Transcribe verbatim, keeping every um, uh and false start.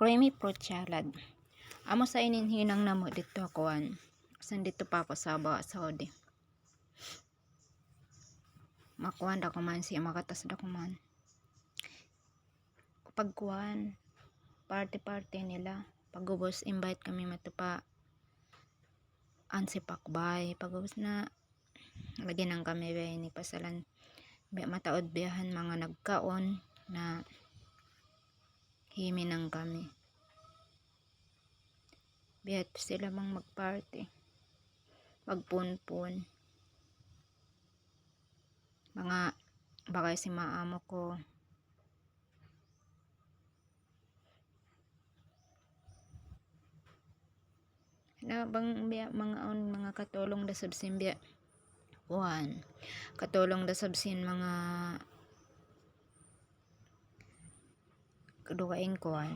Creamy fruit salad. Amu sa ini in hinang namu' didtu ha kuwan. San didtu pa aku Sabah, Saudi. Makuwan da kuman siya, makatas da kuman. Pagkuwan, party-party nila. Pag'ubus, invite kami madtu pa Ansi Pak Bay. Pag'ubus na, lagi' na kami biya' ini pasalan. Biya' mataud biya' han manga nagkaun na himinang kami. Biya' sila bang mag-party. Magpunpun. Manga bagay sin manga amu ku. Na bang biya' manga awn manga katulung da isab sin biya' kuwan. Katulung da isab sin manga dugaing kuwan.